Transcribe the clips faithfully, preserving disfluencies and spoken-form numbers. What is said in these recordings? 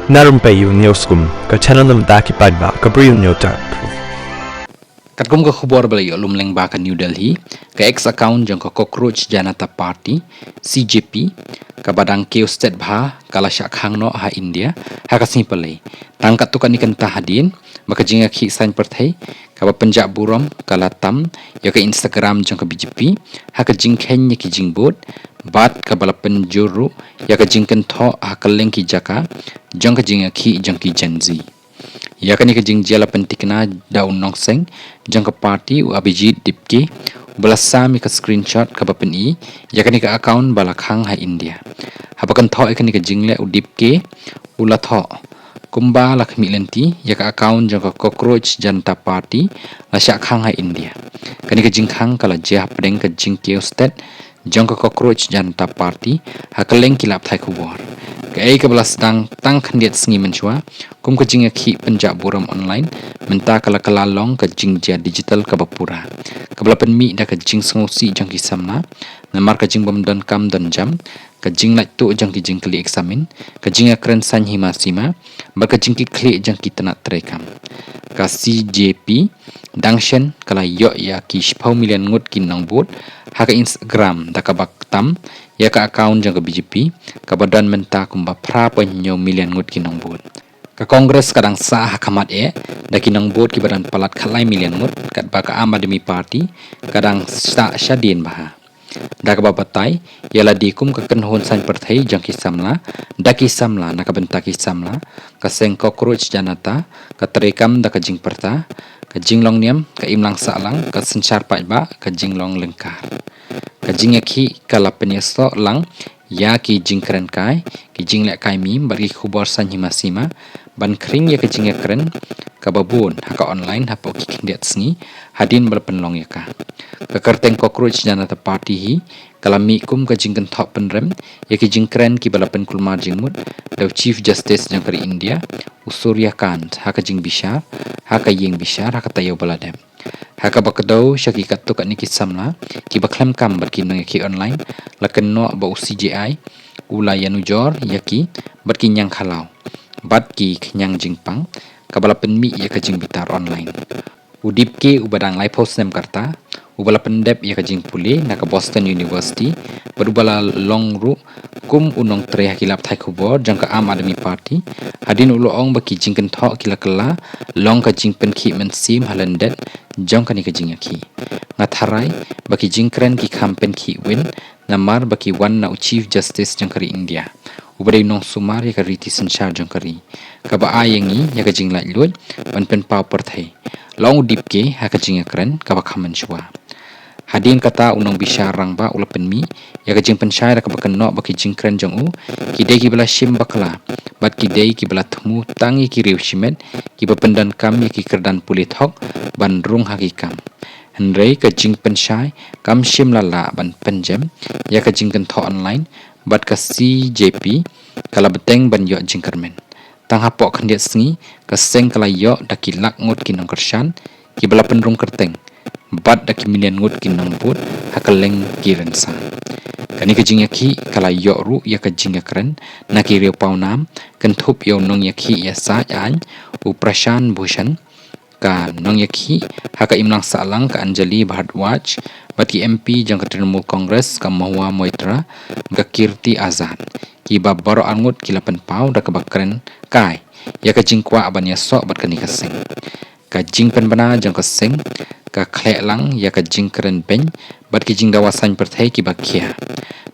Na Rympei U News kum ka channel na bynta ki paidbah ka Bri U News Type. Katkum ka khubor ba la ïoh lum lyngba ka New Delhi, ka X account jong ka Cockroach Janata Party, C J P, kaba dang kiew stet bha ka la shah khang noh ha India ha ka sngi Palei. Tang katto katne kynta hadien ba ka jingïakhih saiñ pyrthei kaba pynjah burom ka la tam ïa ka Instagram jong ka B J P ha ka jingkheiñ ïa ki jingbud, bad kaba la pynjur ruh ïa ka jingkynthoh ha kylleng ki jaka jong ka jingïakhih jong ki Gen Z. Ïa kane ka jingjia la pyntikna da u nongseng jong ka party, u Abhijit Dipke, uba la sam ïa ka screenshot kaba pyni ïa kane ka account ba la khang ha India. Haba kynthoh ïa kane ka jingleh, u Dipke u la thoh, kumba la khmih lynti, ïa ka account jong ka Cockroach Janata Party la shah khang ha India. Kane ka jingkhang ka la jia hapdeng ka jingkiew stet jong ka Cockroach Janata Party ha kylleng ki lad pathai khubor. Kaei kaba la sdang tang khyndiat sngi mynshuwa kum ka jingïakhih pynjah burom online, mynta ka la kylla long ka jingjia digital kaba pura, kaba la pynmih da ka jingsngewsih jong ki samla namar ka jingbym donkam donjam, ka jinglaittuh jong ki jingkylli eksamin, ka jingïakren saiñ hima sima, bad ka jingkitkhlieh jong ki tnat treikam. Ka C J P dang shen ka la ïoh ïa ki shiphew million ngut ki nongbud ha ka Instagram, da kaba tam ïa ka account jong ka B J P kaba don mynta kumba phra point hynñiew million ngut ki nongbud. Ka Congress ka dang sah ha khmat eh da ki nongbud kiba don palat khatlai million ngut, katba ka Aam Aadmi Party ka dang sah shadien bha. Da kaba batai ïa lade kum ka kynhun saiñ pyrthei jong ki samla, da ki samla, na ka bynta ki samla, ka seng Cockroach Janata ka treikam da ka jingpyrta, ka jinglong niam, ka imlang sahlang, ka synshar paidbah, ka jinglong lyngkar. Ka jingïakhih ka la pynïasoh lang ïa ki jingkren kai, ki jingleh kai meme bad ki khubor saiñ hima sima ban khring ïa ka jingïakren kaba bun ha ka online hapoh ki khyndiat sngi hadien ba la pynlong ïa ka. Ka kyrteng Cockroach Janata Party hi ka la mih kum ka jingkynthoh pynrem ïa ki jingkren kiba la pynkulmar jingmut da u Chief Justice jong ka ri India, u Surya Kant, ha ka jingbishar ha ka ïing bishar ha ka taïew ba la dep. Ha kaba kdew sha ki katto katne ki samla kiba khlem kam bad ki nongïakhih online, la kynnoh ba u C J I u la ïanujor ïa ki bad ki ñiangkhlaw bad ki khñiang jingpang, kaba la pynmih ïa ka jingbitar online. U Dipke, uba dang laiphew snem ka rta, uba la pyndep ïa ka jingpule na ka Boston University bad uba la long ruh kum u nongtrei ha ki lad pathai khubor jong ka Aam Aadmi Party, hadien u la ong ba ki jingkynthoh ki la kylla long ka jingpynkhih mynsiem ha lyndet jong kane ka jingïakhih. Nga tharai ba ki jingkren ki kham pynkhih win namar ba ki wan na u Chief Justice jong ka ri India, uba dei u nongsumar ïa ka riti synshar jong ka ri, kaba ai ïa ngi ïa ka jinglaitluid ban pynpaw pyrthei, la ong u Dipke ha ka jingïakren kaba kham mynshuwa. Hadien kata, u nongbishar rangbah u la pynmih ïa ka jingpynshai da kaba kynnoh ba ki jingkren jong u ki dei kiba la shim bakla bad ki dei kiba la thmu tang ïa ki riew shimet kiba pyndonkam ïa ki kyrdan pule thok ban rung ha ki kam. Hynrei ka jingpynshai kam shym la lah ban pynjem ïa ka jingkynthoh online bad ka C J P ka la bteng ban ïoh jingkyrmen. Tang hapoh khyndiat sngi, ka seng ka la ïoh da ki lak ngut ki nongkyrshan kiba la pynrung kyrteng bad da ki million ngut ki nongbud ha kylleng ki rynsan. Kane ka jingïakhih ka la ïoh ruh ïa ka jingïakren na ki riew pawnam, kynthup ïa u nongïakhih ïasaid aiñ u Prashant Bhushan, ka nongïakhih ha ka imlang sahlang ka Anjali Bharadwaj, bad ki M P jong ka Trinamool Congress ka Mahua Moitra, ka Kirti Azad, kiba baroh arngut ki la pynpaw da kaba kren kai ïa ka jingkwah ban ïasoh bad kane ka seng. Ka jingpynbna jong ka seng ka khleh lang ïa ka jingkren beiñ bad ki jingdawa saiñ pyrthei kiba khia.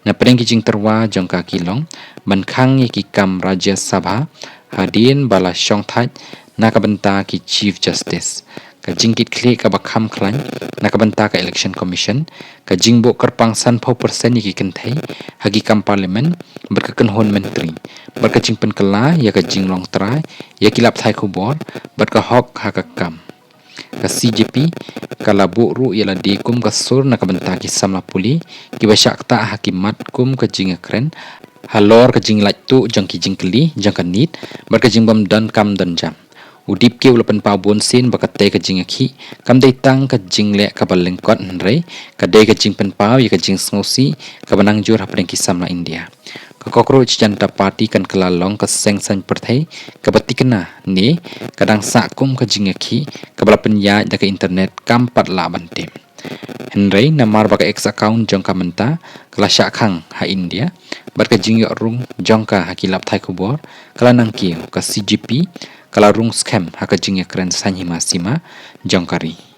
Na pdeng ki jingtyrwa jong ka ki long ban khang ïa ki kam Rajya Sabha hadien ba la shongthait na ka bynta ki Chief Justice, ka jingkitkhlieh kaba kham khlaiñ na ka bynta ka Election Commission, ka jingbuh kyrpang sanphew percent ïa ki kynthei ha ki kam Parliament bad ka kynhun myntri, bad ka jingpynkylla ïa ka jinglong trai ïa ki lad pathai khubor bad ka hok ha ka kam. Ka C J P ka la buh ruh ïa lade kum ka sur na ka bynta ki samla pule kiba shah ktah ha ki mat kum ka jingïakren halor ka jinglaittuh jong ki jingkylli jong ka NEET bad ka jingbym donkam donjam. U Dipke u la pynpaw bunsien ba katei ka jingïakhih kam dei tang ka jingleh kaba lyngkot, hynrei ka dei ka jingpynpaw ïa ka jingsngewsih kaba nang jur hapdeng ki samla India. ka Cockroach Janta Party kan kylla long ka seng saiñ pyrthei kaba tikna ne ka dang sah kum ka jingïakhih kaba la pynïaid da ka internet kam pat lah ban tip. Hynrei namar ba ka X account jong ka mynta ka la shah khang ha India bad ka jingïoh rung jong ka ha ki lap thai khubor ka la nangkiew, ka C G P ka la rung skhem ha ka jingïakren saiñ hima sima jong ka ri.